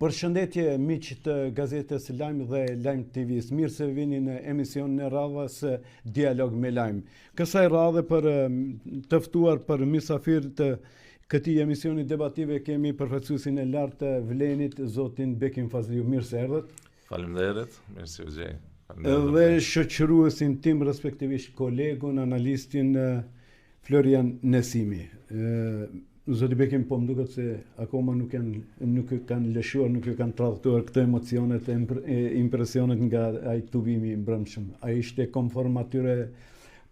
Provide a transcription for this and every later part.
Përshëndetje miq të gazetës Lajm dhe Lajm TV-s. Mirë se vini në emisionin e radhës Dialog me Lajm. Kësaj radhe për të ftuar për mysafir të këtij emisioni debative kemi përfaqësuesin e lartë të Vlenit, zotin Bekim Fazliu. Mirë se erdhët. Faleminderit, mirë se ju gjej. Dhe shoqëruesin tim respektivisht kolegun, analistin Florian Nesimi. Zoti Bekim, po më duket se akoma nuk janë nuk e kanë lëshuar, nuk e kanë tradhtuar këto emocionet e impresionet nga ai tubimi i mbrëmshëm. A ishte konform atyre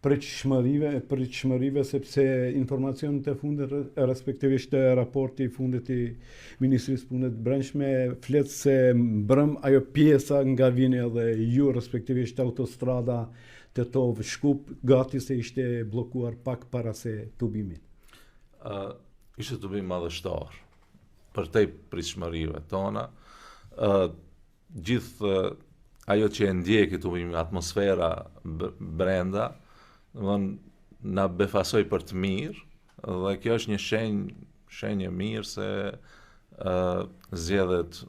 pritshmërive, pritshmërive sepse informacionet e fundit, respektivisht raporti i fundit i Ministrisë Punëve të Brendshme flet se mbrëm ajo pjesa nga vini edhe ju respektivisht autostrada Tetovë Shkup gati se ishte bllokuar pak para se tubimit. Uh, ishte tubim madhështor përtej pritshmërive tona. Uh, gjithë uh, ajo që e ndjeki tubimin, atmosfera brenda, domethënë na befasoi për të mirë dhe kjo është një shenjë shenjë e mirë se uh, zgjedhjet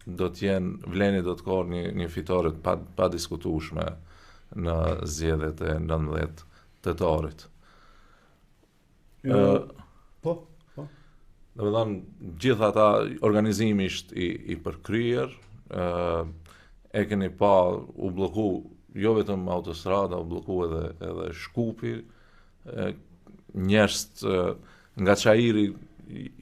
do të jenë Vleni do të korrë një një fitore të pa padiskutueshme në zgjedhjet e 19 tetorit. Ë po, po. Domethënë gjithë ata organizimi është i i përkryer, ë e keni pa u blloku jo vetëm autostrada, u blloku edhe edhe Shkupi, njerëzit nga Çairi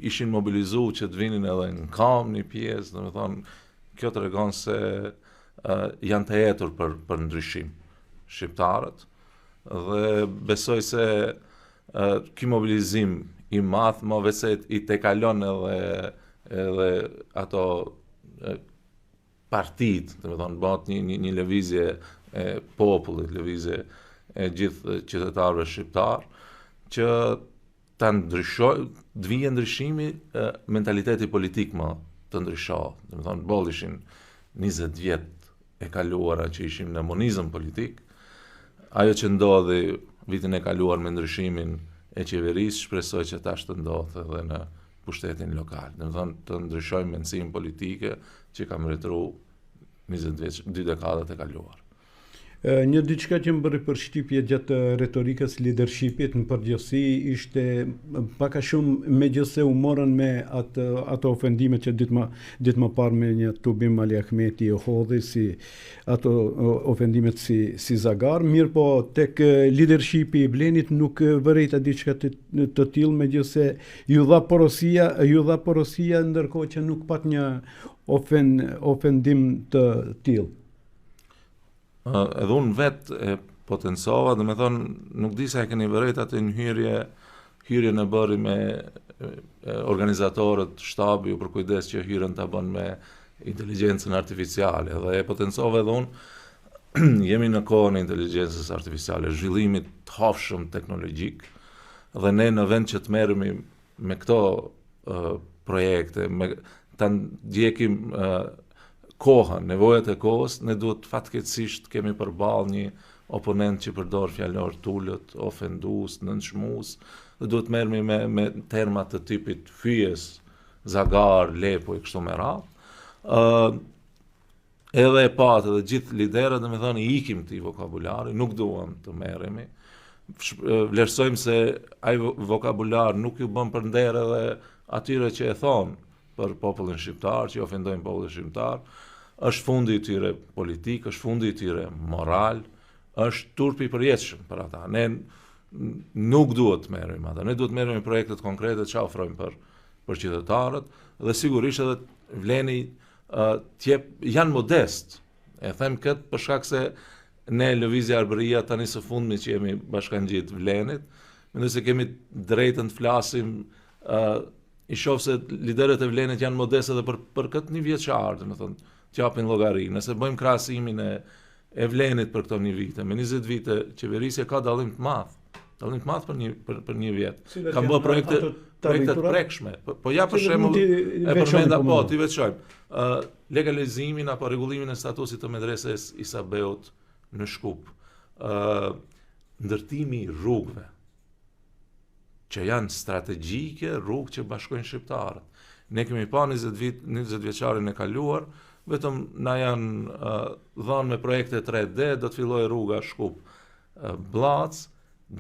ishin mobilizu që të vinin edhe në kam një pjesë, domethënë, kjo tregon se uh, janë të etur për, për ndryshim shqiptarët, dhe besoj se uh, ky mobilizim i madh, më veç se i tejkalon edhe, edhe ato uh, partitë, domethënë, bëhet një, një, një lëvizje e popullit, lëvizje e gjithë qytetarëve shqiptarë, që ta ndryshoj, të vijë ndryshimi, mentaliteti politik më të ndryshohet. Domethënë, boll ishin 20 vjet e kaluara që ishim në monizëm politik, ajo që ndodhi vitin e kaluar me ndryshimin e qeverisë, shpresoj që tash të ndodhë edhe në pushtetin lokal. Domethënë, të ndryshojmë mendësinë politike që ka mbretëru 20 vjeç, dy dekadat e kaluar. Një diçka që më bëri përshtypje gjatë retorikës lidershipit në përgjithësi ishte pak a shumë megjithëse u morën me atë ato ofendime që ditë më ditë më parë me një tubim Ali Ahmeti e hodhi si ato ofendimet si si zagar, mirëpo tek lidershipi i Vlenit nuk vërejta diçka të, të tillë megjithëse Ju dha porosia, ju dha porosia ndërkohë që nuk pat një ofen, ofendim të tillë. Uh, edhe unë vetë e potencova, domethënë, nuk di sa e keni vërejt atë në hyrje, hyrjen e bëri me organizatorët, shtabi u përkujdes që hyrjen ta bën me inteligjencën artificiale, dhe e potencova edhe unë, jemi në kohën e inteligjencës artificiale, zhvillimit të hovshëm teknologjik, dhe ne në vend që të merremi me këto uh, projekte, me ta ndjekim uh, kohën, nevojat e kohës, ne duhet fatkeqësisht kemi përballë një oponent që përdor fjalor të ulët, ofendues, nënçmues, dhe duhet të merremi me me terma të tipit fyes, zagar, lepuj kështu me radhë. Ë uh, Edhe e patë edhe gjithë liderët, domethënë, i ikim këtij vokabulari, nuk duam të merremi. Vlerësojmë se ai vokabular nuk ju bën për nder edhe atyre që e thonë për popullin shqiptar, që ofendojnë popullin shqiptar, është fundi i tyre politik, është fundi i tyre moral, është turpi i përjetshëm për ata. Ne nuk duhet të merremi me ata. Ne duhet të merremi me projektet konkrete që ofrojmë për për qytetarët dhe sigurisht edhe vleni t'jep, janë modest. E them këtë për shkak se ne Lëvizja Arbëria tani së fundmi që jemi bashkangjit Vlenit, mendoj se kemi drejtën të flasim uh, i shoh se liderët e Vlenit janë modest edhe për për këtë një vjeçar, domethënë, të japin llogari. Nëse bëjmë krahasimin e e Vlenit për këto një vite, me 20 vite qeverisje ka dallim të madh. Dallim të madh për një për, për një vjet. Kam bërë projekte projekte të prekshme. Po, po ja për shembull e përmenda po, t'i veçojmë. Ë legalizimin apo rregullimin e statusit të medresës Isa Beut në Shkup. Ë ndërtimi i rrugëve që janë strategjike, rrugë që bashkojnë shqiptarët. Ne kemi pa 20 vit, 20 vjeçarin e kaluar, vetëm na janë uh, dhanë me projekte 3D, do të fillojë rruga Shkup uh, Bllacë,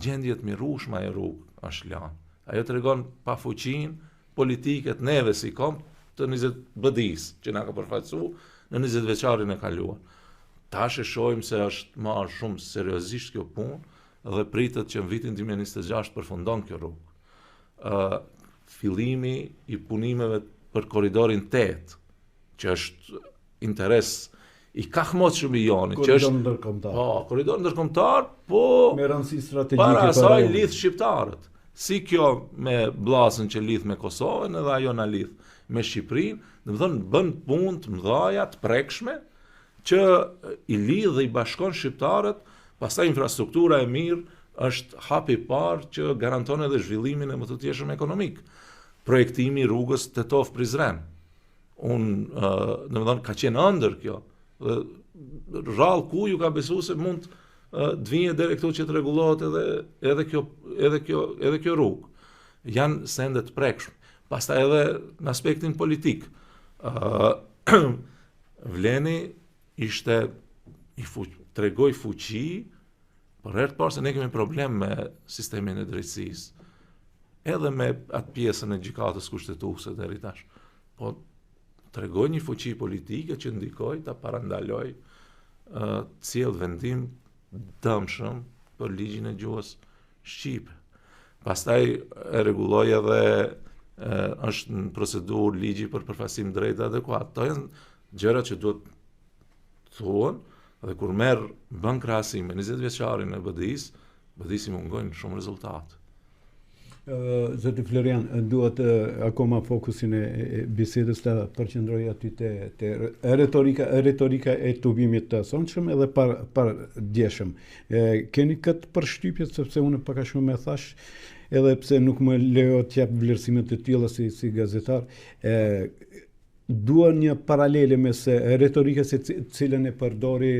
gjendje të mjerushme ajo rrugë është lanë. Ajo tregon pafuqinë politike të neve si komb të 20 BDI-së që na ka përfaqësu në 20 vjeçarin e kaluar. Tash e shohim se është marrë shumë seriozisht kjo punë dhe pritet që në vitin 2026 përfundon kjo rrugë. Ë fillimi i punimeve për korridorin 8, që është interes i kahmotshëm i joni, që është ndërkombëtar. Po, korridor ndërkombëtar, po me rëndësi strategjike para asaj lidh shqiptarët. Si kjo me Bllacën që lidh me Kosovën edhe ajo na lidh me Shqipërinë, domethënë bën punë të mëdha, të prekshme që i lidh dhe i bashkon shqiptarët, pastaj infrastruktura e mirë është hapi i parë që garanton edhe zhvillimin e mëtutjeshëm ekonomik. Projektimi i rrugës Tetovë-Prizren. Unë, domethënë, ka qenë ëndërr kjo. Dhe rrallë kush ju ka besu se mund të vijë deri këtu që të rregullohet edhe edhe kjo edhe kjo edhe kjo rrugë. Janë sende të prekshme. Pastaj edhe në aspektin politik. ë uh, Vleni ishte i fu, tregoi fuqi për herë të parë se ne kemi problem me sistemin e drejtësisë. Edhe me atë pjesën e gjykatës kushtetuese deri tash. Po tregoi një fuqi politike që ndikoi ta parandalojë ë të sjellë vendim dëmshëm për ligjin e gjuhës shqipe. Pastaj e rregulloi edhe e, është në procedurë ligji për përfaqësim drejt dhe adekuat. Ato janë gjëra që duhet të thuhen dhe kur merr bën krahasim me 20 vjeçarin e BDI-s, BDI-s i mungojnë shumë rezultate. Zoti Florian, duhet akoma fokusin e, e bisedës ta përqendroj aty te, te retorika, retorika e tubimit të sonshëm edhe par, pardjeshëm. E, keni këtë përshtypje, sepse unë pak a shumë e thash, edhe pse nuk më lejohet të jap vlerësime të tilla si, si gazetar, e, Dua një paralele mes retorikës e cilën e përdori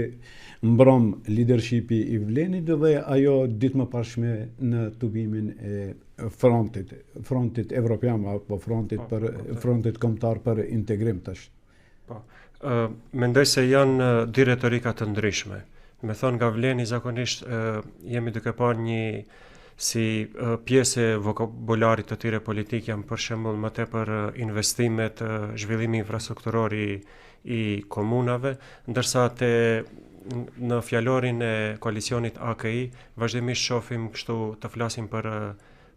mbrom lidershipi i Vlenit dhe ajo ditë më parshme në tubimin e frontit, frontit evropian apo frontit po, për po, po. frontit kombëtar për integrim tash. Po. Ë mendoj se janë dy retorika të ndryshme. Domethënë nga Vleni zakonisht ë jemi duke parë një si pjesë e vokabularit të tyre politik janë për shembull më tepër investimet, zhvillimi infrastrukturor i i komunave, ndërsa te në fjalorin e koalicionit AKI vazhdimisht shohim kështu të flasim për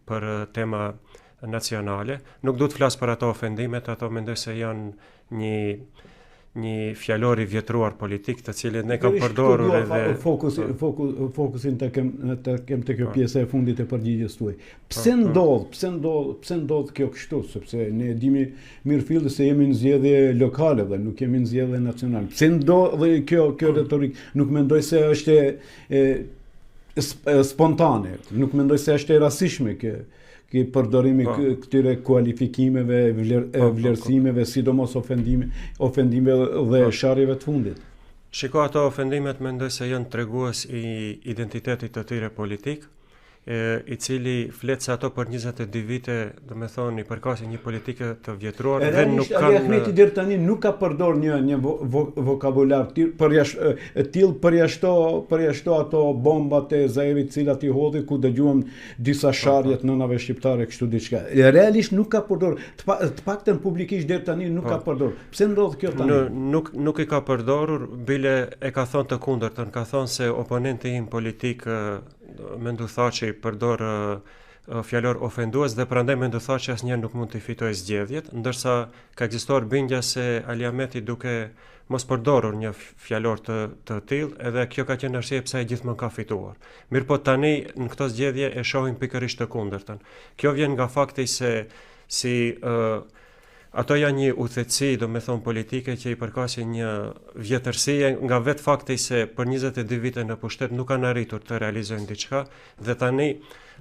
për tema nacionale. Nuk du të flas për ato ofendimet, ato mendoj se janë një një fjalor i vjetruar politik të cilin e kanë përdorur edhe fokusin po. fokus, fokusin të kem të kem te kjo po. pjesa e fundit e përgjigjes tuaj. Pse po, ndodh, pse ndodh, pse ndodh kjo kështu, sepse ne e dimi mirëfilli se jemi në zgjedhje lokale dhe nuk jemi në zgjedhje nacionale. Pse ndodh kjo kjo retorikë? Nuk mendoj se është e, e spontane, nuk mendoj se është e rastësishme kjo ky përdorimi po. këtyre kualifikimeve, vler, po, po, po. vlerësimeve, sidomos ofendime, ofendimeve dhe po. sharjeve të fundit. Shiko, ato ofendimet mendoj se janë tregues i identitetit të tyre politik, e, i cili flet se ato për 22 vite, domethënë, i përkasin një politike të vjetruar dhe nuk kanë... Ali Ahmeti deri tani nuk ka përdor një, një vo, vo, vokabular të përjash, e tillë përjashto, përjashto ato bombat e Zaevit cilat i hodhi ku dëgjuam disa po, sharje të nënave shqiptare kështu diçka. Realisht nuk ka përdor, të, pa, të paktën publikisht deri tani nuk po. ka përdor. Pse ndodh kjo tani? Në, nuk nuk i ka përdorur, bile e ka thënë të kundërtën, ka thënë se oponenti im politik Menduh Thaçi përdor fjalor ofendues dhe prandaj Menduh Thaçi asnjëherë nuk mund t'i fitojë zgjedhjet, ndërsa ka ekzistuar bindja se Ali Ahmeti duke mos përdorur një fjalor të të tillë, edhe kjo ka qenë arsye pse ai gjithmonë ka fituar. Mirëpo tani në këto zgjedhje e shohim pikërisht të kundërtën. Kjo vjen nga fakti se si ë uh, ato janë një uthësi, domethënë politike që i përkasin një vjetërsie nga vetë fakti se për 22 vite në pushtet nuk kanë arritur të realizojnë diçka dhe tani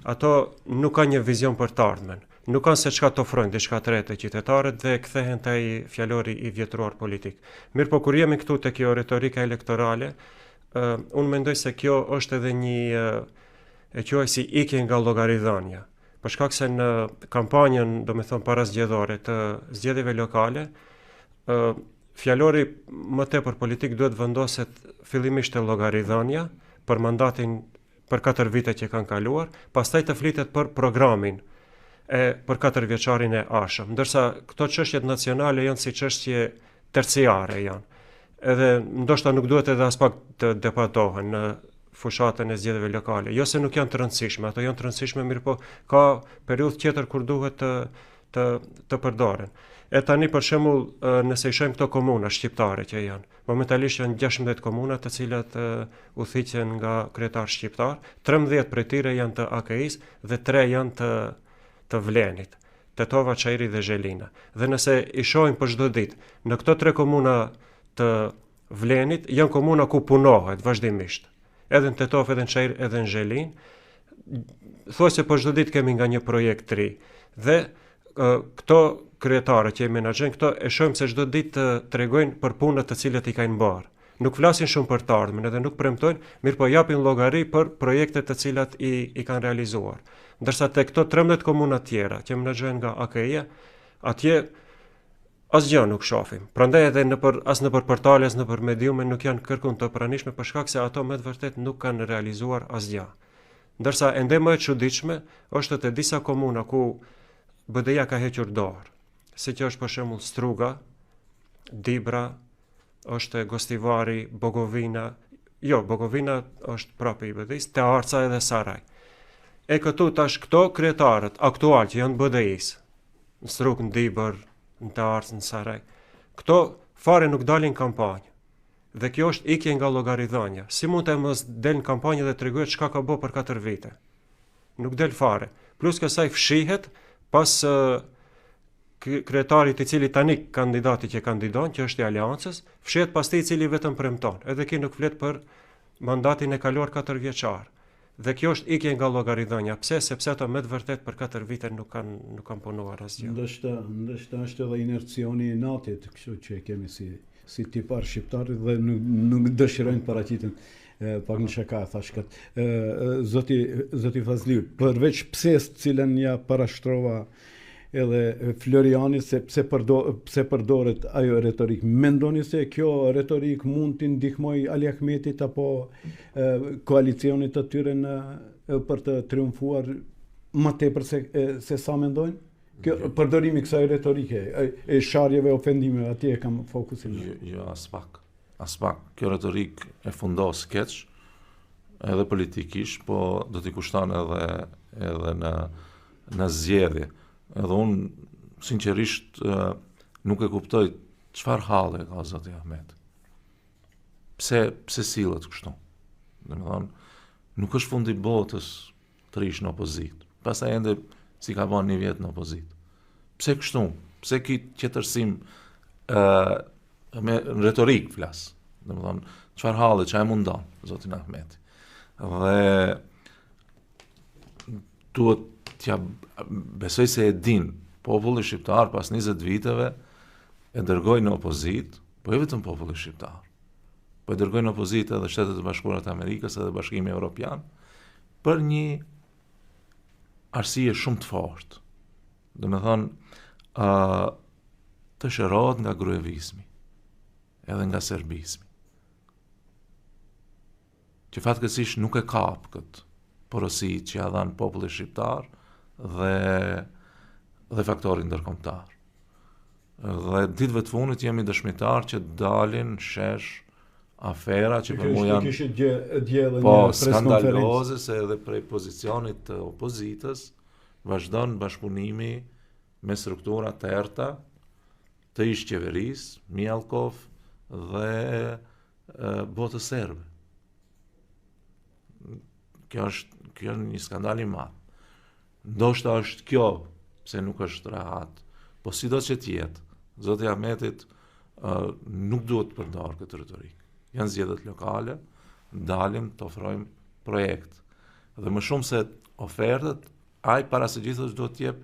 ato nuk kanë një vizion për të ardhmen. Nuk kanë se çka të ofrojnë diçka të re te qytetarët dhe kthehen te ai fjalori i vjetruar politik. Mirëpo kur jemi këtu te kjo retorika elektorale, uh, unë mendoj se kjo është edhe një uh, e quaj si ikje nga llogaridhënia. Për shkak se në kampanjën, domethënë parazgjedhore të zgjedhjeve lokale, ë fjalori më tepër politik duhet vendoset fillimisht te llogaridhënia për mandatin për katër vite që kanë kaluar, pastaj të flitet për programin e për katër vjeçarin e ardhshëm. Ndërsa këto çështjet nacionale janë si çështje terciare janë. Edhe ndoshta nuk duhet edhe aspak të debatohen në fushatën e zgjedhjeve lokale. Jo se nuk janë të rëndësishme, ato janë të rëndësishme, mirëpo ka periudhë tjetër kur duhet të të të përdoren. E tani për shembull, nëse i shohim këto komuna shqiptare që janë, momentalisht janë 16 komuna të cilat udhëhiqen nga kryetar shqiptar, 13 prej tyre janë të AKI-së dhe 3 janë të të Vlenit. Tetova, Çairi dhe Zhelina. Dhe nëse i shohim për çdo ditë, në këto tre komuna të Vlenit janë komuna ku punohet vazhdimisht. Edhe në Tetovë, edhe në Çair, edhe në Zhelinë. Thuajse për çdo ditë kemi nga një projekt të ri. Dhe këto kryetarë që i menaxhojnë këto e shohim se çdo ditë të tregojnë për punët të cilat i kanë bërë. Nuk flasin shumë për të ardhmen edhe nuk premtojnë, mirëpo japin llogari për projektet të cilat i i kanë realizuar. Ndërsa te këto 13 komuna tjera që menaxhohen nga AKI-ja, atje asgjë nuk shohim. Prandaj edhe nëpër as nëpër portale, as nëpër mediume nuk janë kërkun të pranishme për shkak se ato me të vërtetë nuk kanë realizuar asgjë. Ndërsa ende më e çuditshme është te disa komuna ku BDI-ja ka hequr dorë, siç është për shembull Struga, Dibra, është Gostivari, Bogovina, jo, Bogovina është prapë i BDI-së, Tearca edhe Saraj. E këtu tash këto kryetarët aktual që janë BDI-së, në Strugë, në Dibër, në Tearcë, në Saraj, këto fare nuk dalin kampanjë. Dhe kjo është ikje nga llogaridhënia. Si mund të mos del në kampanjë dhe tregojë çka ka bë për 4 vite? Nuk del fare. Plus kësaj fshihet pas kryetarit i cili tani kandidati që kandidon, që është i aleancës, fshihet pas tij i cili vetëm premton. Edhe ky nuk flet për mandatin e kaluar 4 vjeçar. Dhe kjo është ikje nga llogaridhënia. Pse? Sepse ato me të vërtetë për 4 vite nuk kanë nuk kanë punuar asgjë. Ndoshta, ndoshta është edhe inercioni i inatit, kështu që e kemi si si tipar shqiptar dhe nuk nuk dëshirojnë të paraqiten pak në shaka e thash këtë. Zoti zoti Fazliu, përveç pse-s të cilën ja parashtrova edhe Florianit se pse përdo, pse përdoret ajo retorikë. Mendoni se kjo retorikë mund t'i ndihmojë Ali Ahmetit apo e, koalicionit të tyre në për të triumfuar më tepër se se sa mendojnë? Kjo përdorimi i kësaj retorike, e, e sharjeve, ofendimeve, atje e kam fokusin. Jo, jo aspak. Aspak. Kjo retorikë e fundos keq, edhe politikisht, po do t'i kushton edhe edhe në në zgjedhje. Edhe unë sinqerisht nuk e kuptoj çfarë halli ka zoti Ahmeti. Pse pse sillet kështu? Domethënë, nuk është fundi i botës të rrish në opozitë. Pastaj ende s'i ka bën një vjet në opozitë. Pse kështu? Pse ky tjetërsim ë uh, me retorikë flas? Domethënë, çfarë halli, çfarë e mundon zotin Ahmeti? Dhe duhet t'ja besoj se e din populli shqiptar pas 20 viteve e dërgoi në opozitë, po jo vetëm populli shqiptar. Po e dërgoi në opozitë edhe Shtetet e Bashkuara të Amerikës edhe Bashkimi Evropian për një arsye shumë të fortë. Domethënë, uh, të shërohet nga gruevizmi, edhe nga serbizmi. Që fatkeqësisht nuk e kap këtë porosi që ia dhanë populli shqiptar dhe dhe faktori ndërkombëtar. Dhe ditëve të fundit jemi dëshmitar që dalin shesh afera që për mua janë kishit dje dje edhe po, një pres skandaloze se edhe prej pozicionit të opozitës vazhdon bashkëpunimi me struktura të errëta të ish qeverisë, Mijallkov dhe botës serbe. Kjo është kjo është një skandal i madh. Ndoshta është kjo pse nuk është rehat. Po sido që të jetë, zoti Ahmetit uh, nuk duhet të përdorë këtë retorikë. Janë zgjedhjet lokale, dalim të ofrojmë projekt. Dhe më shumë se ofertët, ai para së gjithash duhet të jep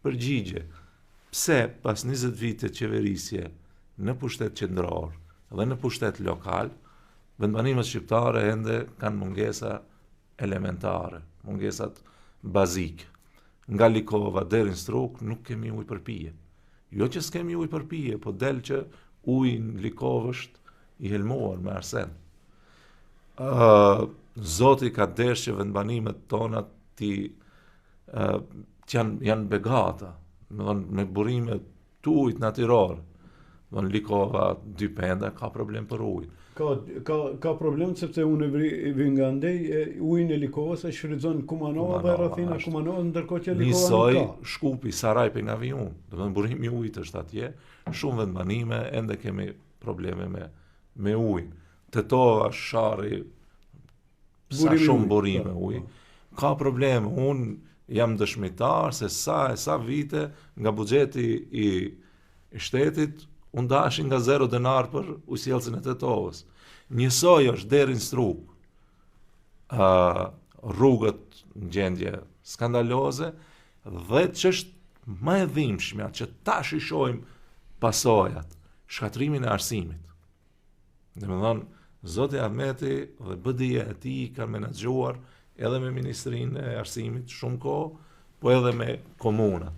përgjigje. Pse pas 20 vite qeverisje në pushtet qendror dhe në pushtet lokal, vendbanimet shqiptare ende kanë mungesa elementare, mungesat bazike. Nga Likova deri në Strugë nuk kemi ujë për pije. Jo që s'kemi ujë për pije, po del që uji në Likovë është i helmuar me arsen. Uh, Zoti ka dashtë që vendbanimet tona t'i uh, që janë, janë begata, me, me burime të ujit natyror. Do në Likova, dy penda, ka problem për ujë. Ka, ka, ka problem sepse unë vi, vi nga andej, e, ujin e Likovës e shfrytëzon Kumanova dhe rrethina Kumanova, ndërkohë që Likova nuk ka. Njësoj, Shkupi, Saraj prej nga vi unë, do të burimi i ujit është atje, shumë vendbanime, ende kemi probleme me, me ujin. Tetova, Sharri, sa shumë burime po, uji. Po. Ka probleme, unë jam dëshmitar se sa e sa vite nga buxheti i, i shtetit u ndashin nga zero denar për ujësjellësin e Tetovës. Njësoj është deri në Strugë. Uh, rrugët në gjendje skandaloze dhe ç'është më e dhimbshmja që tash i shohim pasojat, shkatërrimin e arsimit. Domethënë, Zoti Ahmeti dhe BDI-ja e tij kanë menaxhuar edhe me Ministrinë e Arsimit shumë kohë, po edhe me komunat.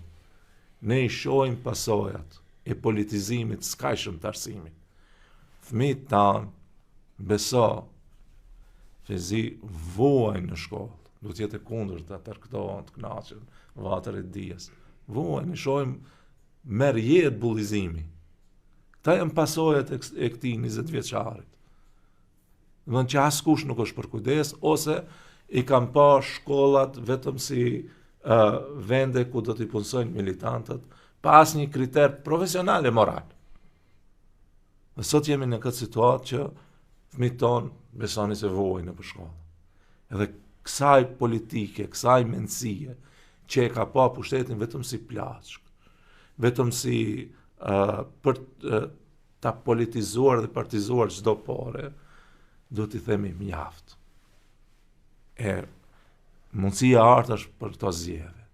Ne i shohim pasojat e politizimit skajshëm të arsimit. Fëmijët tanë, beso, Fezi vuajnë në shkollë. Duhet të jetë e kundërta, të argëtohen, të kënaqen, vatër e dijes. Vuajnë, i shohim merr jetë bullizimi. Këta janë pasojat e, e këtij 20 vjeçarit. Domethënë që askush nuk është përkujdes, ose i kanë pa shkollat vetëm si uh, vende ku do t'i punësojnë militantët, pa asnjë kriter profesional e moral. Dhe sot jemi në këtë situatë që fëmijët tonë besoni se vuajnë nëpër shkolla. Edhe kësaj politike, kësaj mendësie, që e ka pa pushtetin vetëm si plaçkë, vetëm si uh, për uh, ta politizuar dhe partizuar çdo pore, duhet t'i themi mjaft. E mundësia e artë është për këto zgjedhje.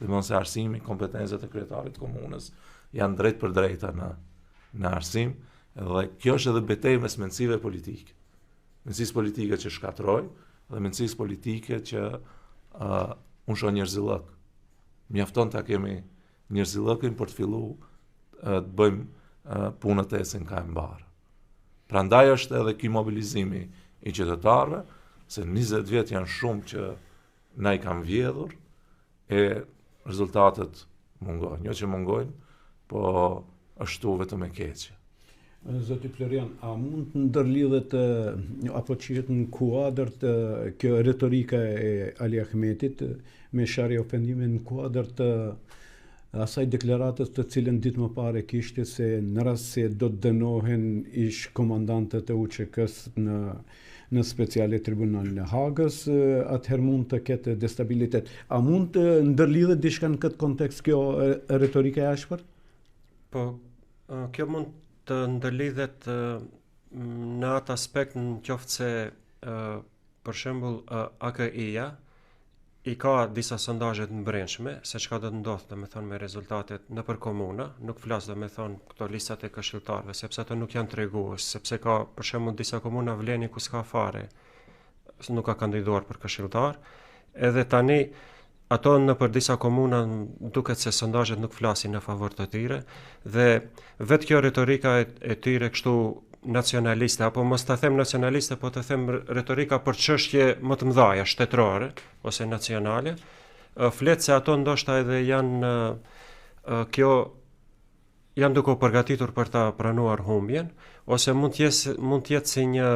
Domethënë se arsimi, kompetencat e kryetarit të komunës janë drejtpërdrejta në, në arsim, dhe kjo është edhe betejë mes mendësive politike. Mendësisë politike që shkatërroi, dhe mendësisë politike që uh, unë shoh njerëzillëk. Mjafton ta kemi njerëzillëkin për të fillu uh, të bëjmë uh, punët të ecin ka e mbarë. Prandaj është edhe ky mobilizimi i qytetarëve, se 20 vjet janë shumë që na i kanë vjedhur e rezultatet mungojnë. Jo që mungojnë, po është vetëm e keqe. Zoti Florian, a mund të ndërlidhet apo të shihet në kuadër të kjo retorika e Ali Ahmetit me sharje ofendime në kuadër të asaj deklaratës të cilën ditë më parë e kishte se në rast se do të dënohen ish komandantët e UÇK-së në në speciale tribunalin e Hagës, atëherë mund të ketë destabilitet. A mund të ndërlidhet diçka në këtë kontekst kjo retorika e ashpër? Po, Kjo mund të ndërlidhet në atë aspekt në qoftë se për shembull AKI-ja i ka disa sondazhe të mbrendshme se çka do të ndodhë, domethënë me rezultatet nëpër komuna, nuk flas domethënë këto listat e këshilltarëve, sepse ato nuk janë tregues, sepse ka për shembull disa komuna vleni ku s'ka fare, nuk ka kandiduar për këshilltar, edhe tani Ato nëpër disa komuna duket se sondazhet nuk flasin në favor të tyre dhe vetë kjo retorika e, e tyre kështu nacionaliste apo mos ta them nacionaliste, po të them retorika për çështje më të mëdha shtetërore ose nacionale, flet se ato ndoshta edhe janë kjo janë duke u përgatitur për ta pranuar humbjen ose mund të jetë mund të jetë si një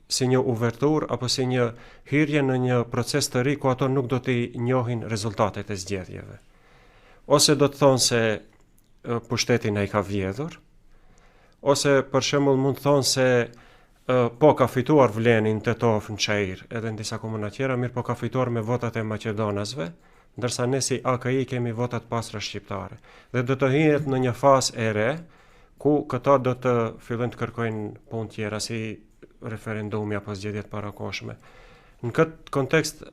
si një uverturë apo si një hyrje në një proces të ri ku ato nuk do t'i njohin rezultatet e zgjedhjeve. Ose do të thonë se pushteti na i ka vjedhur, ose për shembull mund të thonë se po ka fituar Vleni në Tetovë, në Çair, edhe në disa komuna tjera, mirëpo ka fituar me votat e maqedonasve, ndërsa ne si AKI kemi votat pastra shqiptare. Dhe do të hyhet në një fazë e re, ku këta do të fillojnë të kërkojnë punë tjera si referendumi apo zgjedhje të parakohshme. Në këtë kontekst,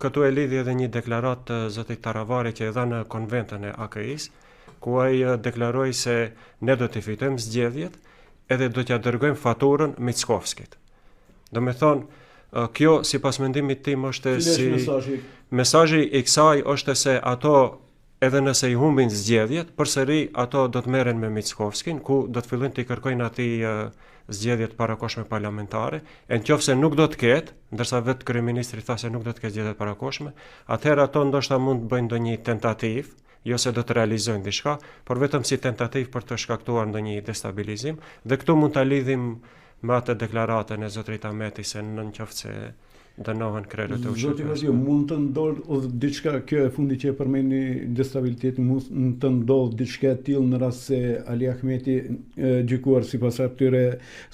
këtu e lidhi edhe një deklaratë të zotit Taravari që e dha në konventën e AKI-së, ku ai deklaroi se ne do t'i fitojmë zgjedhjet, edhe do t'ia dërgojmë faturën Mickovskit. Domethonë, Kjo sipas mendimit tim është si mesazhi? Mesazhi i kësaj është se ato edhe nëse i humbin zgjedhjet, përsëri ato do të merren me Mickovskin, ku do të fillojnë t'i kërkojnë atij zgjedhje të parakohshme parlamentare, e në qoftë se nuk do të ketë, ndërsa vetë kryeministri tha se nuk do të ketë zgjedhje të parakohshme, atëherë ato ndoshta mund të bëjnë ndonjë tentativë, jo se do të realizojnë diçka, por vetëm si tentativë për të shkaktuar ndonjë destabilizim, dhe këtu mund ta lidhim me atë deklaratën e zotrit Ahmeti se në qoftë se dënohen krerët e UÇK-së. Zoti Vazio, mund të ndodhë diçka kjo e fundit që e përmendi destabiliteti, mund të ndodhë diçka e tillë në rast se Ali Ahmeti gjykuar sipas atyre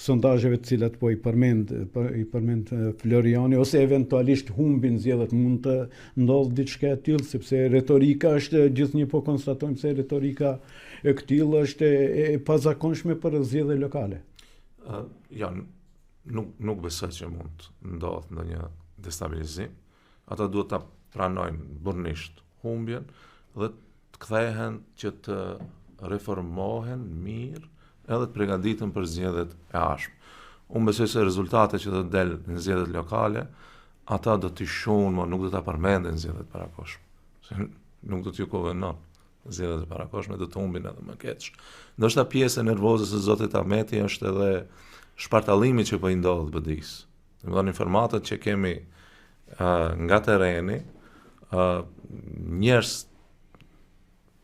sondazheve të cilat po i përmend, po i përmend Floriani ose eventualisht humbin zgjedhjet, mund të ndodhë diçka e tillë sepse retorika është gjithnjë po konstatojmë se retorika e këtillë është e, e pazakonshme për zgjedhje lokale. Uh, ja, nuk nuk besoj që mund të ndodhë ndonjë destabilizim. Ata duhet ta pranojnë burrnisht humbjen dhe të kthehen që të reformohen mirë edhe të pregaditen për zgjedhjet e ardhshme. Unë besoj se rezultatet që do të del në zgjedhjet lokale, ata do t'i shunë, mo nuk do ta përmendin zgjedhjet e parakohshme. Se nuk do t'ju konvenon zgjedhjet e parakohshme do të humbin edhe më keq. Ndoshta pjesë e nervozës së zotit Ahmeti është edhe shpartallimi që po i ndodh BDI-së. Domethënë informatat që kemi uh, nga terreni, uh, njerëz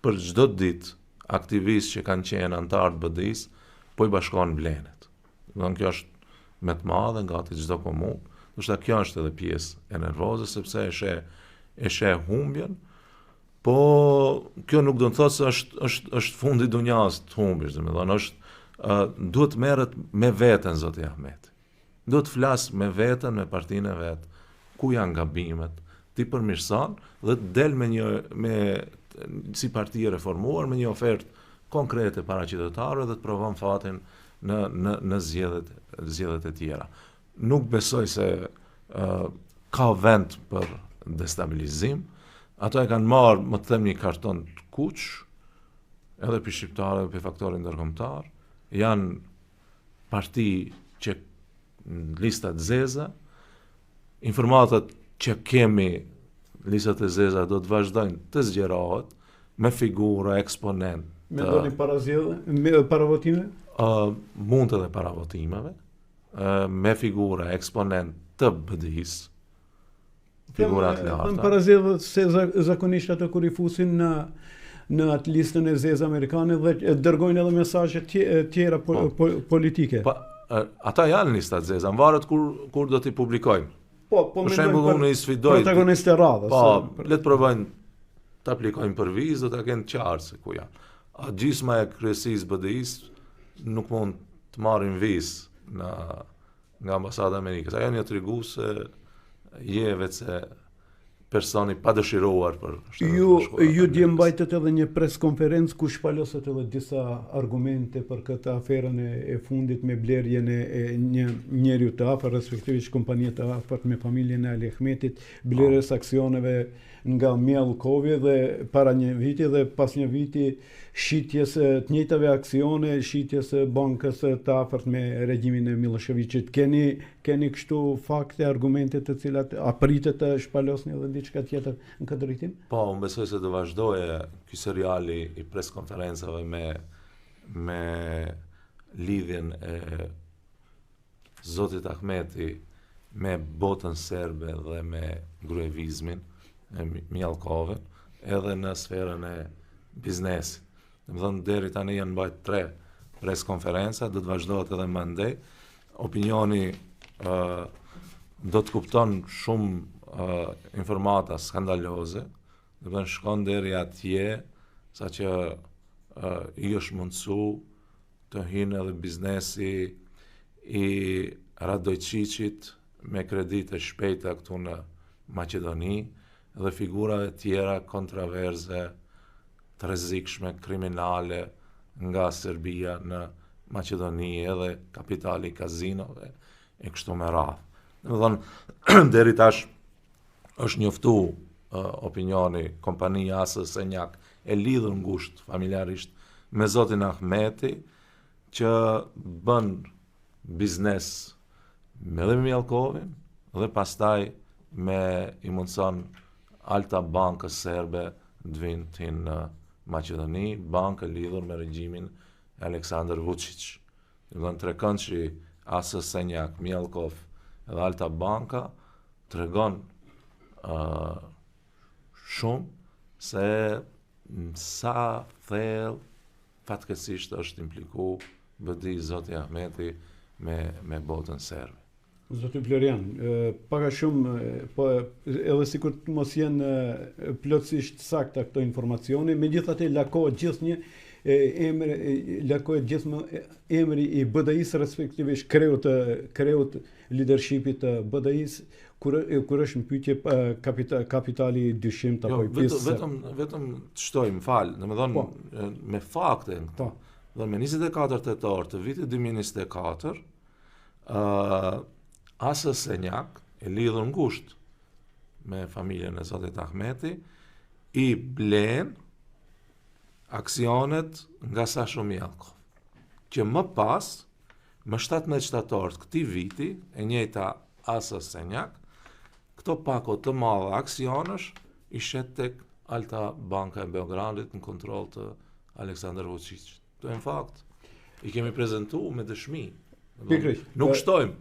për çdo ditë aktivistë që kanë qenë anëtarë të BDI-së, po i bashkohen Vlenit. Domethënë kjo është me të madhe në gati çdo komunë. Ndoshta kjo është edhe pjesë e nervozës sepse e sheh e sheh humbjen, Po kjo nuk do të thotë se është është është fundi i dunjas të humbish, domethënë është uh, duhet të merret me veten zoti Ahmeti. Duhet të flas me veten, me partinë e vet, ku janë gabimet, t'i përmirëson dhe të del me një me si parti e reformuar me një ofertë konkrete para qytetarëve dhe të provon fatin në në në zgjedhjet zgjedhjet e tjera. Nuk besoj se uh, ka vend për destabilizim. Ato e kanë marrë, më të them, një karton të kuq, edhe për shqiptarë edhe për faktorin ndërkombëtar, janë parti që në lista të zeza, informatat që kemi listat e zeza do të vazhdojnë të zgjerohet me figura, eksponent. Mendoni para zgjedhjeve, para votimeve? Uh, mund edhe para votimeve, me figura eksponent të BDI-së, figura të larta. Them para zgjedhjeve se zakonisht ato kur i fusin në në atë listën e zezë amerikane dhe dërgojnë edhe mesazhe tjera po, po, politike. Po, ata janë lista të zeza, varet kur kur do t'i publikojnë. Po, po për shembull unë i sfidoj protagonistët e radhës. Po, le të provojnë të aplikojnë për vizë, do ta kenë qartë se ku janë. A gjysma e kryesisë BDI-së nuk mund të marrin vizë në nga ambasada e Amerikës. Ajo një tregu se je vetë se person i padëshiruar për Ju ju dje mbajtët edhe një pres konferencë ku shpalosët edhe disa argumente për këtë aferën e, e fundit me blerjen e, e një njeriu të afërt, respektivisht kompanie të afërt me familjen e Ali Ahmetit, blerjes aksioneve nga Mijallkovi dhe para një viti dhe pas një viti shitjes së të njëjtave aksione, shitjes së bankës të afërt me regjimin e Millosheviqit. Keni keni kështu fakte, argumente të cilat a pritet të shpalosni edhe diçka tjetër në këtë drejtim? Po, unë besoj se do vazhdojë ky seriali i pres konferencave me me lidhjen e zotit Ahmeti me botën serbe dhe me gruevizmin, e Mijallkovin, edhe në sferën e biznesit. Domethënë, deri tani janë mbajt tre pres konferenca, do të vazhdohet edhe më andej. Opinioni uh, do të kupton shumë uh, informata skandaloze, domethënë shkon deri atje, saqë uh, i është mundësu të hinë edhe biznesi i Radojçiqit me kredi të shpejta këtu në Maqedoni dhe figurave tjera kontraverze të rrezikshme kriminale nga Serbia në Maqedoni edhe kapitali i kazinove e kështu me radhë. Domethënë, deri tash është njoftu uh, opinioni kompania AS Senjak e lidhur ngushtë familjarisht me zotin Ahmeti që bën biznes me dhe me Mijallkovin dhe pastaj me i mundëson Alta Bankës Serbe të vinë të hinë në Maqedoni, bankë lidhur me regjimin e Aleksandër Vučić. Domethënë trekëndëshi AS Senjak, Mijallkov edhe Alta Banka tregon uh, shumë se sa thellë fatkeqësisht është impliku BDI zoti Ahmeti me, me botën serbe. Zoti Florian, pak a shumë, po edhe sikur të mos jenë plotësisht sakta këto informacione, megjithatë lakohet gjithnjë emri lakohet gjithmonë emri i BDI-së respektivisht kreut të kreut lidershipit të BDI-së kur kur është në pyetje kapital, kapitali i dyshimtë apo jo, i pistë. Vetëm vetëm të shtoj, më fal, domethënë po. me fakte. Po. Dhe me 24 tetor të vitit 2024, uh, AS Senjak, e lidhur ngushtë me familjen e Zotit Ahmeti, i blen aksionet nga Sasho Mijallkov, që më pas, më 17 shtator të këtij viti, e njëjta AS Senjak, këto pako të madha aksionesh i shet tek Alta Banka e Beogradit në kontroll të Aleksandar Vučićit. Këto janë fakt. I kemi prezentu me dëshmi. Pikërisht. Nuk shtojmë.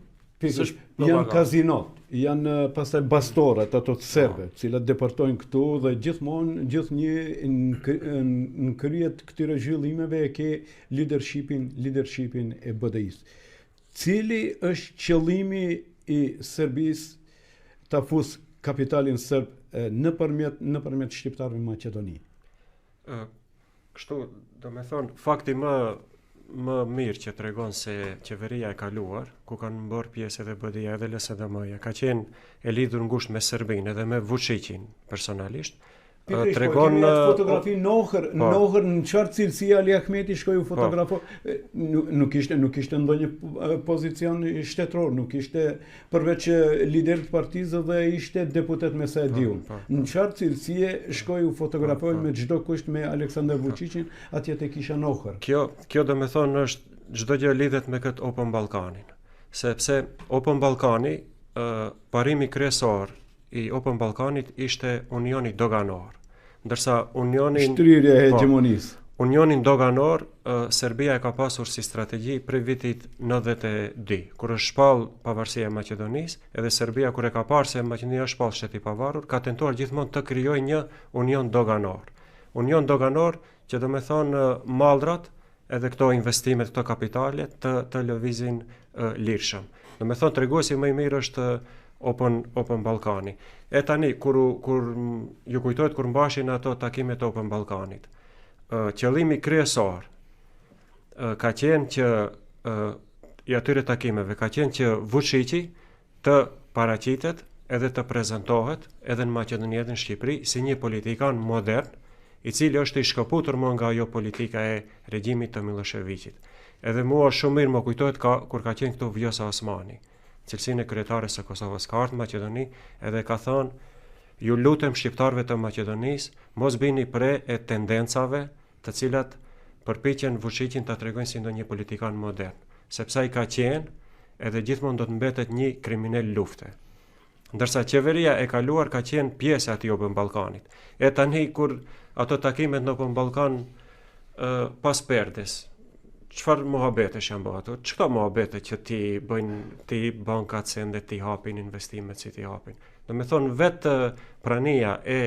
Pikërisht. Janë kazinot, janë pastaj bastoret ato të serbe, po. të cilat depërtojnë këtu dhe gjithmonë gjithnjë në, në krye të këtyre zhvillimeve e ke leadershipin, leadershipin e BDI-së. Cili është qëllimi i Serbisë ta fus kapitalin serb nëpërmjet nëpërmjet shqiptarëve në Maqedoni? Ë Kështu, domethonë, fakti më më mirë që tregon se qeveria e kaluar, ku kanë bërë pjesë edhe BDI-ja edhe LSDM-ja, ka qenë e lidhur ngushtë me Serbinë edhe me Vučićin personalisht. Pikërisht, po, tregon po, atë fotografi në Ohër, po, në Ohër në çfarë cilësie Ali Ahmeti shkoi u po. fotografu, po. nuk, nuk ishte nuk ishte ndonjë pozicion shtetëror, nuk ishte përveç liderit të partisë dhe ishte deputet me sa e di unë. Po, po. Në çfarë cilësie shkoi u fotografoi po, me çdo kusht me Aleksandar Vučićin atje te kisha në Ohër. Kjo kjo domethonë është çdo gjë lidhet me këtë Open Ballkanin. Sepse Open Ballkani, parimi kryesor i Open Ballkanit ishte unioni doganor. Ndërsa unionin shtrirja e po, hegjemonisë. Unionin doganor Serbia e ka pasur si strategji prej vitit 92, kur është shpall pavarësia e Maqedonisë, edhe Serbia kur e ka parë se Maqedonia është shpall shtet i pavarur, ka tentuar gjithmonë të krijojë një union doganor. Union doganor që domethonë mallrat edhe këto investimet, këto kapitale të të lëvizin lirshëm. Domethonë treguesi më i mirë është Open Open Ballkani. E tani kur kur ju kujtohet kur mbaheshin ato takimet e Open Ballkanit. Qëllimi kryesor ka qenë që i atyre takimeve ka qenë që Vučići të paraqitet edhe të prezentohet edhe në Maqedoni edhe në Shqipëri si një politikan modern, i cili është i shkëputur më nga ajo politika e regjimit të Millosheviqit. Edhe mua shumë mirë më kujtohet ka, kur ka qenë këtu Vjosa Osmani, cilësinë e kryetares së Kosovës, ka ardhur në Maqedoni edhe ka thënë ju lutem shqiptarëve të Maqedonisë, mos bini pre e tendencave të cilat përpiqen Vuçiqin ta tregojnë si ndonjë politikan modern, sepse ai ka qenë edhe gjithmonë do të mbetet një kriminel lufte. Ndërsa qeveria e kaluar ka qenë pjesë e atij Open Ballkanit. E tani kur ato takimet në Open Ballkan pas perdes, çfarë muhabetesh janë bërë ato? Ç'këto muhabete që ti bëjnë ti bankat sende ti hapin investimet si ti hapin. Domethonë vetë prania e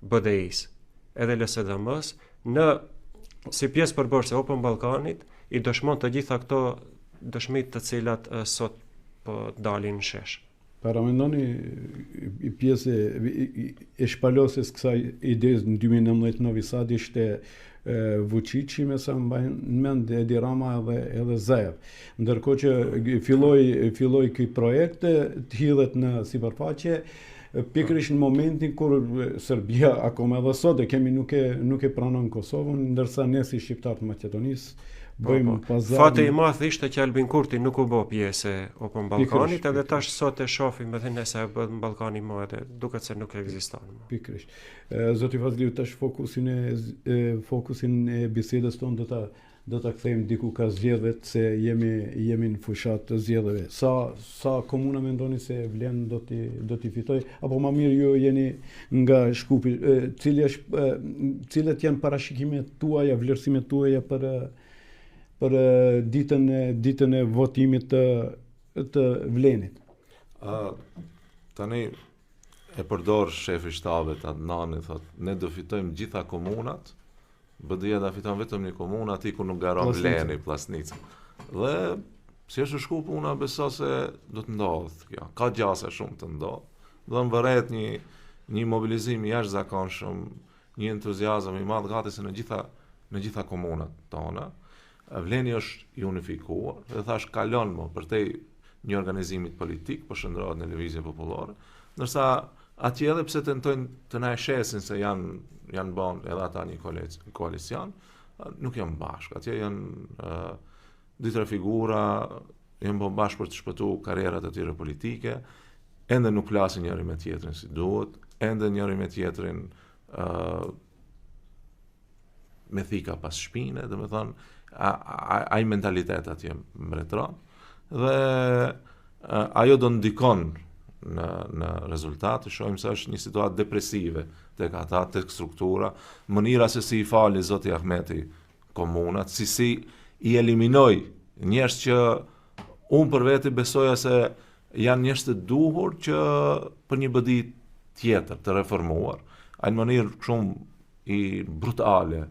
BDI-së, edhe LSDM-së, në si pjesë përbërëse Open Ballkanit i dëshmon të gjitha këto dëshmi të cilat sot po dalin në shesh. Paramendoni i pjesë e, e shpalosjes kësaj ideje në 2019 në Novi Sad ishte Vučići me sa mbaj mend Edi Rama edhe edhe Zaev. Ndërkohë që filloi filloi ky projekt të hidhet në sipërfaqe, pikërisht në momentin kur Serbia akoma edhe sot e kemi nuk e nuk e pranon Kosovën, ndërsa ne si shqiptarë të Maqedonisë po, bëjmë po. pazar. Fati i madh ishte që Albin Kurti nuk u bë pjesë e Open Ballkanit, edhe tash sot e shohim edhe nëse Open Ballkani më edhe duket se nuk ekziston më. Pikërisht. Zoti Fazliu tash fokusin e fokusin e bisedës tonë do ta. do ta kthejmë diku ka zgjedhjet se jemi jemi në fushatë të zgjedhjeve. Sa sa komuna mendoni se vlen do t'i do t'i fitojë apo ma mirë ju jeni nga Shkupi, cili është cilat janë parashikimet tuaja, vlerësimet tuaja për për ditën e ditën e votimit të të Vlenit? Ë tani e përdor shefi i shtabit Adnani thot ne do fitojmë gjitha komunat BDI-ja do fiton vetëm një komunë aty ku nuk garon Vleni, Plasnica. Dhe si është shku puna, besoj se do të ndodhë kjo. Ka gjasa shumë të ndodhë. Dhe më vërehet një, një mobilizim i jashtëzakonshëm, një entuziazëm i madh gati se në gjitha në gjitha komunat tona. Vleni është i unifikuar dhe thash kalon më përtej një organizimit politik, po shndërrohet në lëvizje popullore, ndërsa atje edhe pse tentojnë të na e shesin se janë janë bon edhe ata një koalicion, nuk janë bashkë. Atje janë uh, dy tre figura, janë bon bashkë për të shpëtu karrierat e tyre politike, ende nuk flasin njëri me tjetrin si duhet, ende njëri me tjetrin uh, me thika pas shpine, domethonë, ai mentalitet atje mbretëron, dhe ajo do ndikon në, në rezultat, shohim se është një situatë depresive tek ata, tek struktura, mënyra se si i fali zoti Ahmeti komunat, si si i eliminoi njerëz që unë për veti besoja se janë njerëz të duhur që për një BDI tjetër të reformuar, ai në mënyrë shumë i brutale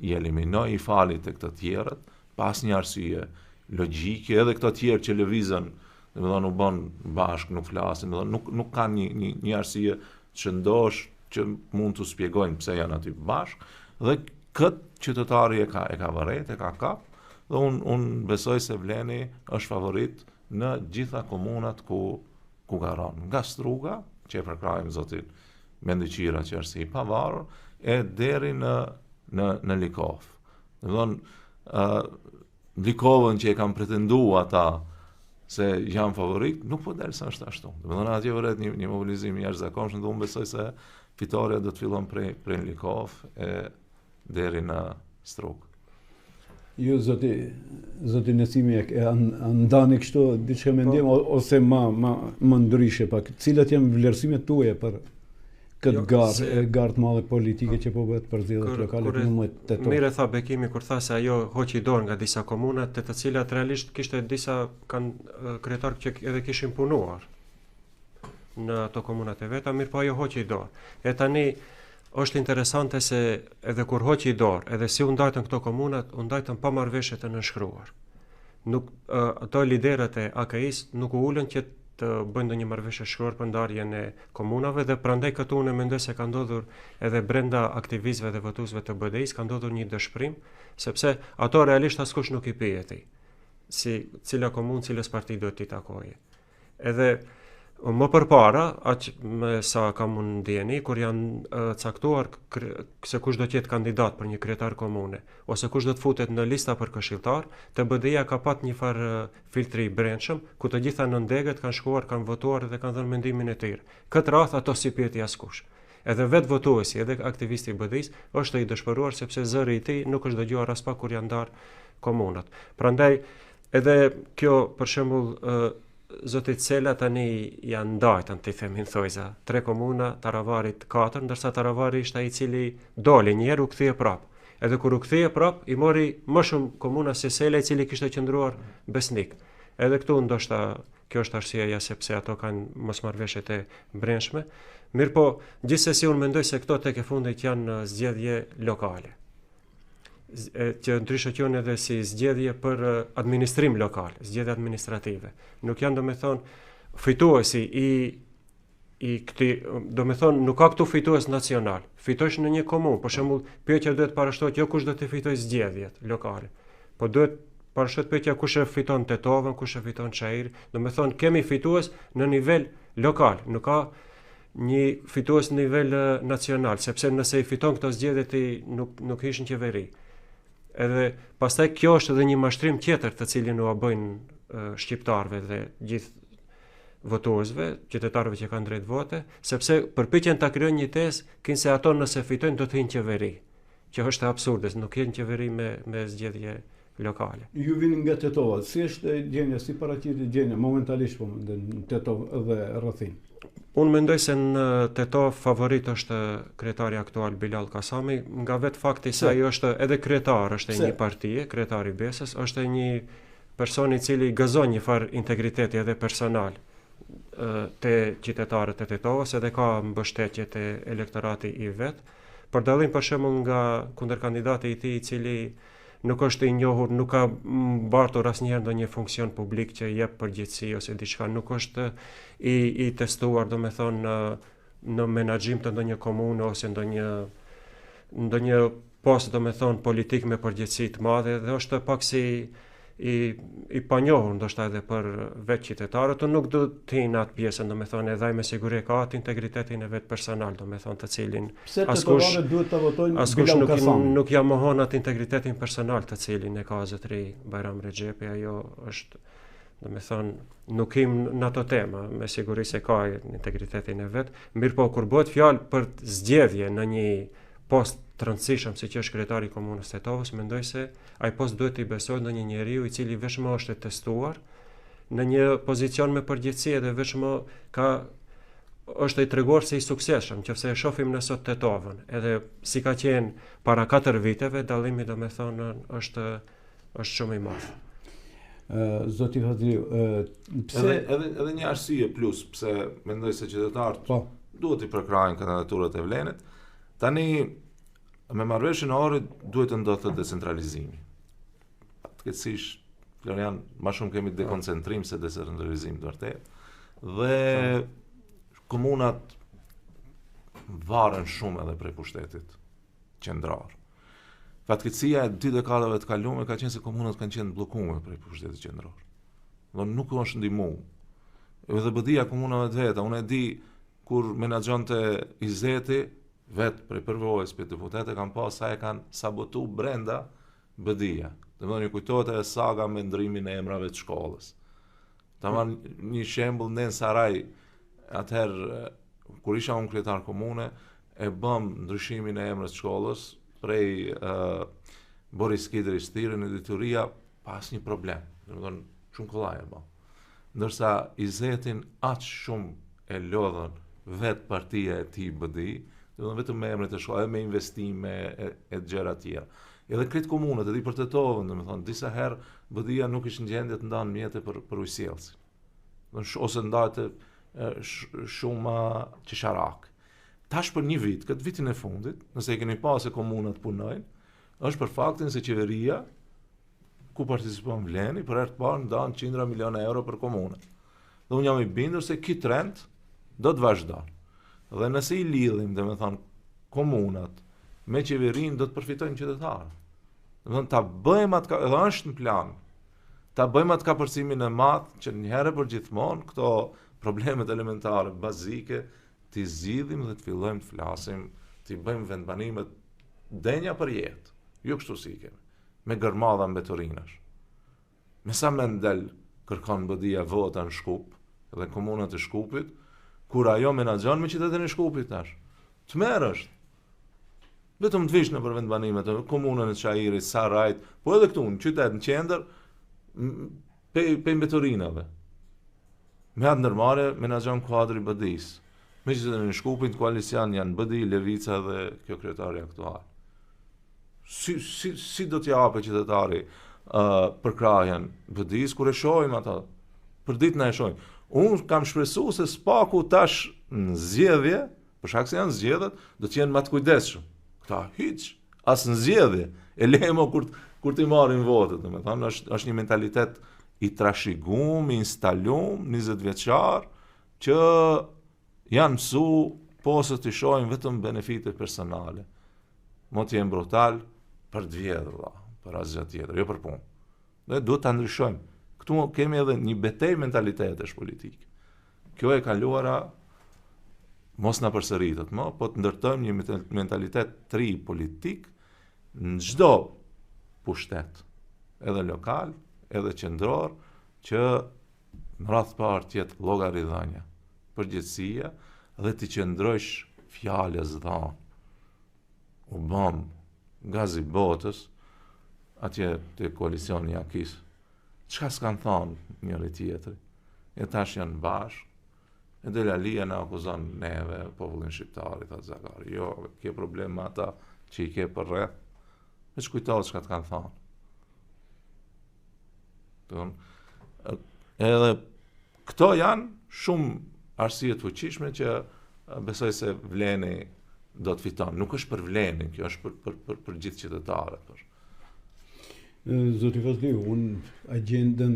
i eliminoi, i fali tek të tjerët, pa asnjë arsye logjike, edhe këto tjerë që lëvizën, domethonë u bën bashkë, nuk flasin, domethonë nuk nuk kanë një një një arsye të shëndosh që mund të shpjegojnë pse janë aty bashkë dhe kët qytetari e ka e ka vërejt, e ka kap dhe un un besoj se Vleni është favorit në gjitha komunat ku ku garon. Nga Struga, që e përkrahim zotin Mendu Qira që është si i pavarur, e deri në në në Likovë. Domethonë, ë Likovën që e kanë pretendu ata se janë favorit, nuk po del se është ashtu. Domethonë, atje vërehet një, një mobilizim i jashtëzakonshëm dhe unë besoj se fitorja do të fillon prej, prej Likovë e deri në Strugë. Ju zoti zoti Nesimi e a ndani kështu diçka mendim po. ose ma ma më ndryshe pak. Cilat janë vlerësimet tuaja për këtë jo, garë, se, garë të madhe politike që po bëhet për zgjedhjet lokale në 11 tetor. Mirë tha Bekimi kur tha se ajo hoqi dorë nga disa komuna te të cilat realisht kishte disa kanë kryetarë që edhe kishin punuar. në ato komunat e veta, mirëpo ajo hoqi dorë. E tani është interesante se edhe kur hoqi dorë, edhe si u ndajtën këto komunat, u ndajtën pa marrëveshje të nënshkruar. Nuk ato liderët e AKI-s nuk u ulën që të bëjnë ndonjë marrëveshje shkruar për ndarjen e komunave dhe prandaj këtu unë mendoj se ka ndodhur edhe brenda aktivistëve dhe votuesve të BDI-s ka ndodhur një dëshpërim, sepse ato realisht askush nuk i pyeti si cila komunë, cilës parti duhet t'i takojë. Edhe më përpara, aq me sa kam unë dijeni, kur janë caktuar se kush do të jetë kandidat për një kryetar komune, ose kush do të futet në lista për këshilltar, te BDI-ja ka pat një farë filtri i brendshëm, ku të gjitha nëndegët kanë shkuar, kanë votuar dhe kanë dhënë mendimin e tyre. Këtë radhë ato s'i pyeti askush. Edhe vetë votuesi, edhe aktivisti i BDI-së është i dëshpëruar sepse zëri i tij nuk është dëgjuar aspak kur janë ndarë komunat. Prandaj Edhe kjo, për shembull, zotit Sela tani janë ndajtën, të themi në thojza, tre komuna, Taravarit katër, ndërsa Taravari ishte ai i cili doli një herë u kthye prap. Edhe kur u kthye prap, i mori më shumë komuna se Sela i cili kishte qëndruar besnik. Edhe këtu ndoshta kjo është arsyeja sepse ato kanë mosmarrëveshjet e brendshme. Mirëpo, gjithsesi unë mendoj se këto tek e fundit janë zgjedhje lokale. që ndryshe quhen edhe si zgjedhje për administrim lokal, zgjedhje administrative. Nuk janë domethonë fituesi i i këtij, domethonë nuk ka këtu fitues nacional. Fitosh në një komunë, për shembull, pyetja duhet parashtrohet jo kush do të fitojë zgjedhjet lokale, po duhet parashtrohet pyetja kush e fiton Tetovën, kush e fiton Çairin, domethonë kemi fitues në nivel lokal, nuk ka një fitues në nivel nacional, sepse nëse i fiton këto zgjedhje ti nuk nuk hish në qeveri. Edhe pastaj kjo është edhe një mashtrim tjetër të cilin ua bëjnë shqiptarëve dhe gjithë votuesve, qytetarëve që kanë drejt vote, sepse përpiqen ta krijojnë një tezë kinse ato nëse fitojnë do të hyjnë në qeveri. Që është absurde, nuk je në qeveri me me zgjedhje lokale. Ju vini nga Tetova, si është gjendja, si paraqitet gjendja momentalisht po mendoj në Tetovë dhe rrethinë? Unë mendoj se në Tetovë favorit është kryetari aktual Bilall Kasami, nga vetë fakti se ai është edhe kryetar, është i një partie, kryetar i Besës, është një person i cili gëzon një farë integriteti edhe personal te qytetarët e Tetovës edhe ka mbështetje te elektorati i vet. Për dallim për shembull nga kundërkandidati i tij i cili nuk është i njohur, nuk ka mbartur asnjëherë ndonjë funksion publik që jep përgjegjësi ose diçka, nuk është i i testuar, domethënë në në menaxhim të ndonjë komune ose ndonjë ndonjë post, domethënë politik me përgjegjësi të madhe dhe është pak si i i panjohur ndoshta edhe për vetë qytetarët, unë nuk do të hy në atë pjesën, domethënë edhe ai me siguri ka atë integritetin e vet personal, domethënë të cilin Pse askush duhet ta votojnë askush nuk nuk ja mohon atë integritetin personal të cilin e ka zotëri Bajram Rexhepi, ajo është domethënë nuk him në ato tema, me siguri se ka integritetin e vet, mirëpo kur bëhet fjalë për zgjedhje në një post të rëndësishëm siç është kryetari i komunës së Tetovës, mendoj se ai post duhet t'i besohet ndonjë njeriu i cili veçmë është e testuar në një pozicion me përgjegjësi edhe veçmë ka është i treguar si i suksesshëm, nëse e shohim ne sot Tetovën, edhe si ka qenë para 4 viteve, dallimi domethënë është është shumë i madh. Ë zoti Fazliu, ë pse edhe edhe edhe një arsye plus pse mendoj se qytetarët po duhet t'i përkrahin kandidaturat e Vlenit. Tani me marrëveshjen e Ohrit duhet të ndodhte decentralizimi. Fatkeqësisht Florian, ma shumë kemi dekoncentrim se decentralizim të vërtetë. Dhe komunat varen shumë edhe prej pushtetit qendror. Fatkeqësia e dy dekadave të kalume ka qenë se komunat kanë qenë bllokume prej pushtetit qendror. Dhe nuk është ndihmu. Edhe BDI-ja komunave të veta, unë e di kur menaxhonte Izeti, vetë prej përvojës, prej deputetë kam pa sa e kanë sabotu brenda BDI-ja. Domethënë, ju kujtohet edhe saga me ndrimin e emrave të shkollës. Ta marr një shembull ne në Saraj, atëherë kur isha unë kryetar komune, e bëm ndryshimin e emrës të shkollës prej uh, Boris Kidriç thirrën në Dituria pa asnjë problem. Domethënë, shumë kollaj e bëm. Ndërsa Izetin aq shumë e lodhën vetë partia e tij BDI, domethënë vetëm me emrat e shkollës, edhe me investime e, e gjëra të tjera. Edhe krejt komunat, edhe për Tetovën, domethënë disa herë BDI-ja nuk ishte në gjendje të ndan mjete për për ujësjellësin. Ose ndahet shuma qesharak. Tash për një vit, këtë vitin e fundit, nëse e keni pa se komunat punojnë, është për faktin se qeveria ku participon Vleni, për herë të parë ndan qindra miliona euro për komunat. Dhe unë jam i bindur se ky trend do të vazhdon. Dhe nëse i lidhim, domethënë, komunat me qeverinë, do të përfitojnë qytetarët. Domethënë, ta bëjmë atë, edhe është në plan, ta bëjmë atë kapërcimin e madh, që një herë për gjithmonë, këto problemet elementare, bazike, t'i zgjidhim dhe të fillojmë të flasim, t'i bëjmë vendbanimet denja për jetë, jo kështu si i kemi me gërmadha mbeturinash. Me sa mend del kërkon BDI-ja vota në Shkup dhe komunat e Shkupit, kur ajo menaxhon me qytetin e Shkupit tash. Tmerr është. Vetëm të vish nëpër vendbanimet, komunën e Çairit, Sarajt, po edhe këtu në qytet, në qendër, pe, pe mbeturinave. Me atë ndërmarrje menaxhon kuadri i BDI-së. Me qytetin e Shkupit, koalicion janë BDI, Levica dhe kjo kryetari aktual. Si, si, si do t'ia japë qytetari uh, përkrahjen BDI-së, kur e shohim ata, për ditë na e shohim. Unë kam shpresu se s'paku tash në zgjedhje, për shkak se janë zgjedhjet, do të jenë më të kujdesshëm. Këta hiç, as në zgjedhje, e le mo kur, kur t'i marrin votët, domethënë, është, është një mentalitet i trashigum, i instalum, 20 vjeçar, që janë mësu po se t'i shohin vetëm benefite personale. Mo të jenë brutal për të vjedhur, valla, për asgjë tjetër, jo për punë. Dhe duhet ta ndryshojmë. Këtu kemi edhe një betejë mentalitetesh politike. Kjo e kaluara mos na përsëritet më, po të ndërtojmë një mentalitet të ri politik në çdo pushtet, edhe lokal, edhe qendror, që në radhë të parë të jetë llogaridhënia, përgjegjësia dhe t'i qëndrojsh fjalës dhanë. U bëm. Gazi botës, atje te koalicioni i AKI-së, çka s'kanë thonë njëri tjetri, e tash janë bashkë, e del Alia na akuzon neve, popullin shqiptar, i tha Zakari, jo, ke problem me ata që i ke përreth, veç kujto çka të kanë thonë. Don, edhe këto janë shumë arsye të fuqishme që besoj se Vleni do të fiton. Nuk është për Vlenin, kjo është për për për, për gjithë qytetarët, për. Zoti Fazliu, unë agjendën,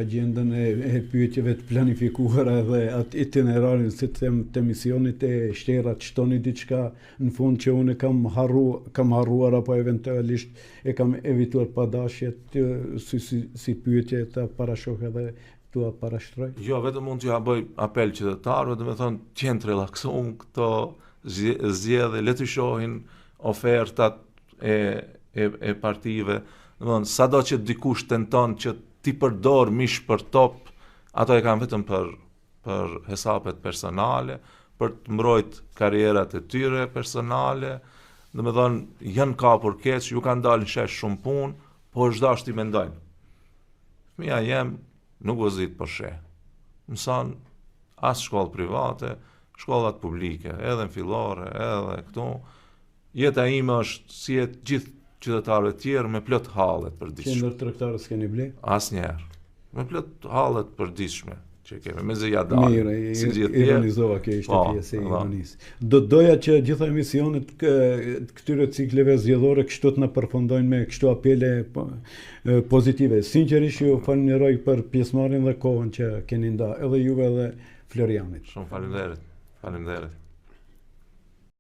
agjendën e, e pyetjeve të planifikuara dhe atë itinerarin, si të them, të emisionit e shtera të shtoni diçka në fund që unë kam harru, kam harruar apo eventualisht e kam evituar pa dashje të, si, si, si pyetje ta parashoh edhe t'ua parashtroj? Jo, vetëm mund t'ja bëj apel qytetarëve, domethënë të jenë të relaksuar këto zgjedhje, le të shohin ofertat e e e partive, domethënë sado që dikush tenton që t'i përdor mish për top, ato e kanë vetëm për për hesapet personale, për të mbrojt karrierat e tyre personale, domethënë janë kapur keq, ju kanë dalë në shesh shumë punë, po është dashtë t'i mendojnë. Fëmija jem nuk vozit Porsche. Mëson as shkollë private, shkollat publike, edhe në fillore, edhe këtu. Jeta ime është si e gjithë qytetarëve të tjerë me plot halle të përditshme. Qendër tregtare s'keni ble? Asnjëherë. Me plot halle të përditshme që kemi, mezi ja dalim. Mirë, si gjithë tjerë. Ironizova, kjo ishte po, pjesë e po. ironisë. Do doja që gjitha emisionet të këtyre cikleve zgjedhore kështu të na përfundojnë me kështu apele po, pozitive. Sinqerisht ju falenderoj për pjesëmarrjen dhe kohën që keni nda, edhe juve edhe Florianit. Shumë faleminderit. Faleminderit.